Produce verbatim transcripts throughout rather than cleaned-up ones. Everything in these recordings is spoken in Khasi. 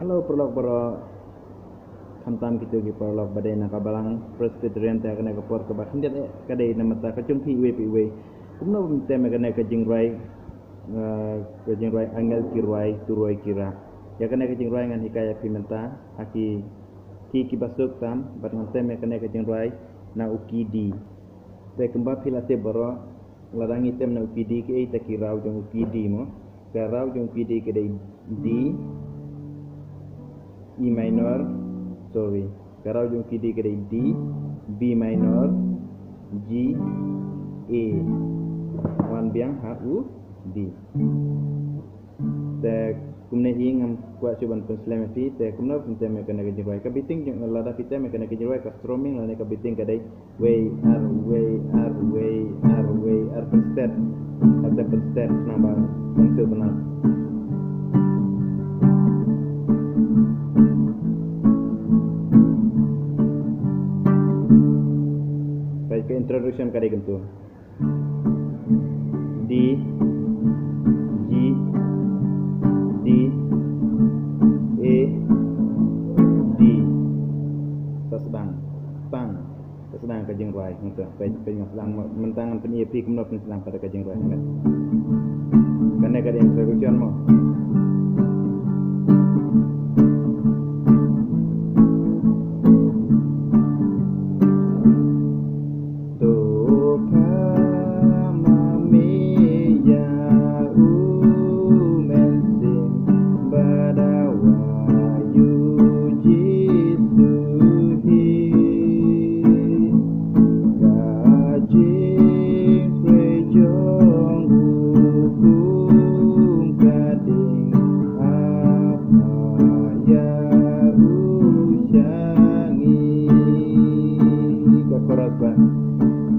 Hello, paralok baroh. Khamtam kito ki paralok ba dei na ka balang Presbyterian, te ha kane ka por kaba khyndiat eh ka dei na ka bynta ka jong phi iwei pa iwei. Kumno ban tem ïa kane ka jingrwai, eh, ka jingrwai Angel ki rwai, to rwai ki rah. Ïa kane ka jingrwai ngan hikai ïa phi mynta ha ki, ki, kiba suk tam, bad ngan tem ïa kane ka jingrwai na u key D. Te kumba phi la tip baroh, lada ngi tem na u key D, kaei te ki raw jong u key D mo? Ka raw jong u key D ka dei D, E minor, sorry. Ka raw jong u key D ka dei D, B minor, G, A. Wan biang ha u D. Te kumne hi ngam kwah shuh ban pynslem ïa phi, te kumno phin tem ïa kane ka jingrwai. Ka beating jong, lada phi tem ïa kane ka jingrwai, ka strumming lane ka beating ka dei wei ar, wei ar, wei ar, wei ar, pynstep. Ar te pynstep, naba pynstep na. Baik, ka introduction ka dei kumtu. D, G, D, A, D. Sa sdang. Tang. Sa sdang ka jingrwai. Mynta, peit, peit nga sdang mo. Mynta ngan pyni ïa phi kumno phin sdang pat ka jingrwai. Kane ka dei introduction mo. To pha ma me ïa u Mynsiem Bakhuid, ïa u Jisu hi. Ka jingkhreh jong u kum ka dieng, hap ïa u sha ngi. Ka chorus ba.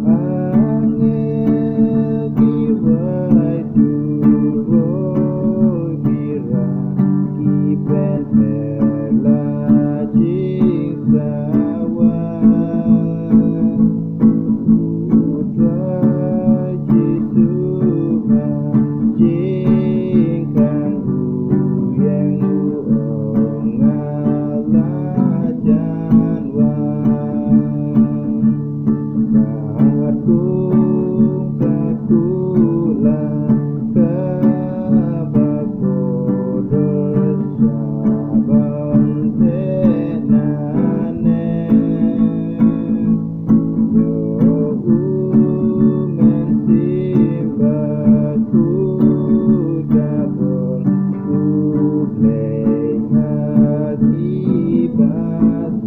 Angel ki rwai, to rwai ki rah, ki pynher la jingsawa. U Trai Jisu ha jingkhang u ïeng, u ong nga la jan wan. Katkum ka kular kaba kordor, sha ban theh nangne. Ïa u Mynsiem Bakhuid ka bor U Blei ha ki baseng.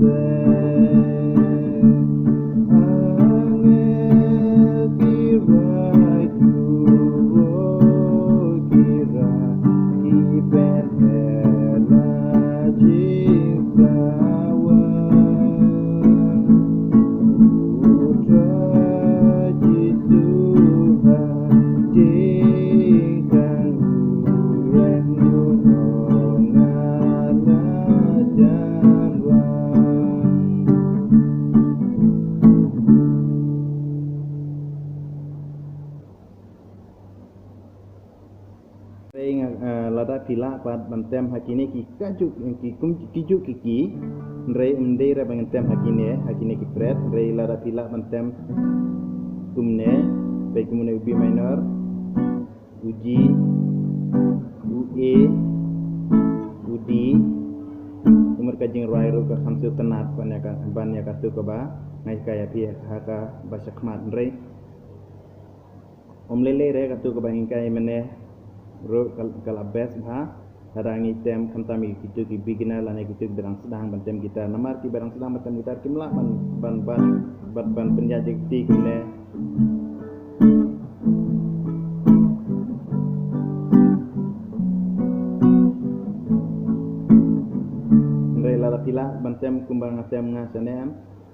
Angel ki rwai, to rwai ki rah, ki pynher la jingsawa. U Trai Jisu ha jingkhang u ïeng, u ong nga la jan wan. Hynrei nga, eh, lada phi lah pat ban tem ha kine ki kajuh, ki kum, ki juh ki key. Hynrei ym dei re ban tem ha kine, ha kine ki fret. Hynrei lada phi lah ban tem kumne, peit kumne u B minor, u G, u A, u D. Kumta ka jingrwai ruh ka kham sngewtynnat ban ïa ka, ban ïa katu kaba nga hikai ïa phi ha kaba shakhmat. Hynrei ym lei lei re katu kaba nga hikai mynne ruh ka, ka la best bha. Lada ngi tem khamtam ïa kito ki beginner lane kito kiba dang sdang ban tem guitar. Namar kiba dang sdang ban tem guitar kim lah ban, ban, ban, ban, ban pynïaid ïa ki kti kumne. Hynrei lada phi lah ban tem kumba nga tem nga shane em.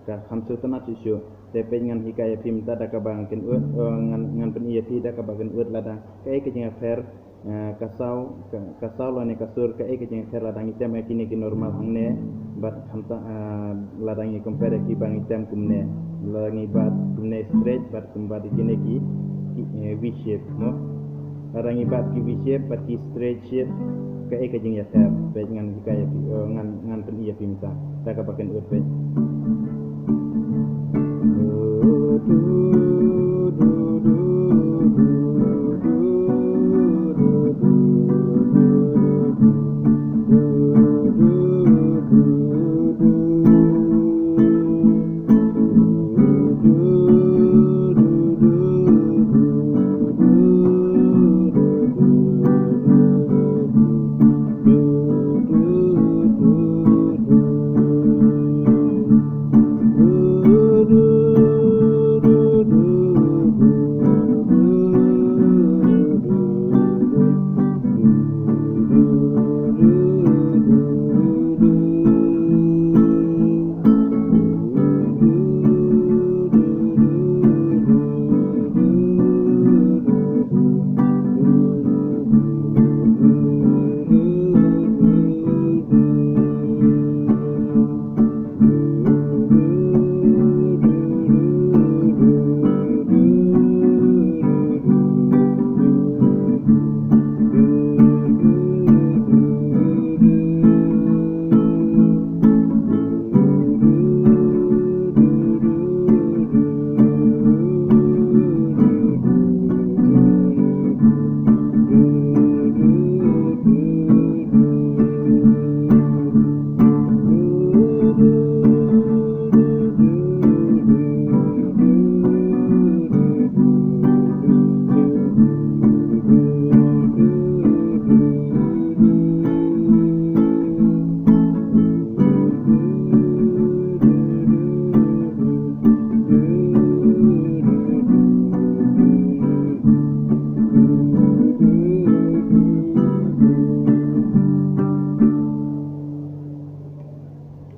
Ka kham sngewtynnat shuh shuh. Te peit ngan hikai ïa phi mynta da kaba nga kynnoh, eh, ngan, ngan pyni ïa phi da kaba kynnoh lada kaei ka jingïapher, eh, ka saw, ka, ka saw lane ka sur, kaei ka jingïapher lada ngi tem ïa kine ki normal hangne bad khamtam, eh, lada ngi compare ïa kiba ngi tem kumne. Lada ngi bat kumne straight bad kumba ïa kine ki, ki, eh, V shape mo. Lada ngi bat ki V shape bad ki straight shape, kaei ka jingïapher? Peit ngan hikai ïa phi, eh, ngan, ngan pyni ïa phi mynta. Da kaba kynduh peit.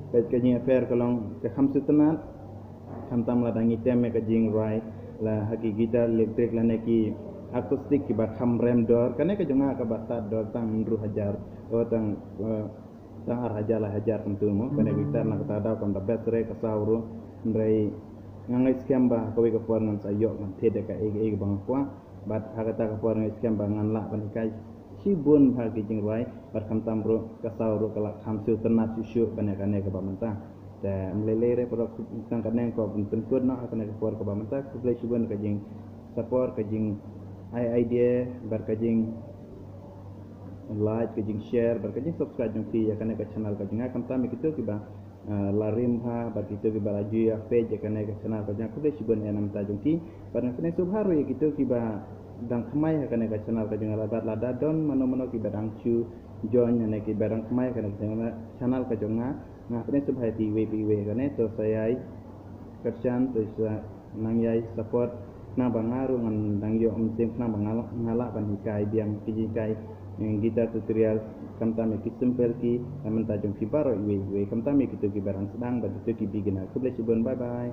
Peit ka jingïapher ka long ka kham sngewtynnat. Khamtam lada ngi tem ïa ka jingrwai la ha ki guitar electric lane ki acoustic kiba kham rem dor, kane ka jong nga kaba start dor tang hynriew hajar, oh, tang, eh, tang ar hajar lai hajar kumtu mo. Kane ka guitar na kata ka daw kam da best re ka saw ruh. Hynrei nga ngeit skhem ba kawei ka por ngan sa ïoh ngan thied ïa kaei kaei ba nga kwah. Bad ha kata ka por nga ngeit skhem ba ngan lah ban hikai shibun ha ki jingrwai, bad khamtam ruh ka saw ruh ka la kham sngewtynnat shuh shuh ban ïa kane kaba mynta. Te ym lei lei re para, tang kane ko ban pynkut noh ha kane ka por kaba mynta. Khublei shibun ka jingsupport, ka jingai idea, bad ka jing like, ka jingshare, bad ka jingsubscribe jong phi ïa kane ka channel ka jong nga. Khamtam ïa kito kiba, eh, la rim bha, bad kito kiba la ju ïa peit ïa kane ka channel ka jong nga, khublei shibun ïa na ka bynta jong ki. Bad nga khublei shibun ruh ïa kito kiba dang thymmai ha kane ka channel ka jong nga, bad lada don mano mano kiba dang shu join ne kiba dang thymmai ha kane ka channel, channel ka jong nga, nga pynshai sngewbha ïa phi iwei pa iwei ha kane, to sa ïai kyrshan, to sa nang ïai support, khnang ba nga ruh ngan dang ïoh mynsiem, khnang ba nga lah, nga lah ban hikai biang ki jinghikai, eh, guitar tutorial, khamtam ïa ki simple ki, na ka bynta jong phi baroh iwei iwei, khamtam ïa kito kiba dang sdang bad kito ki beginner. Khublei shibun, bye bye.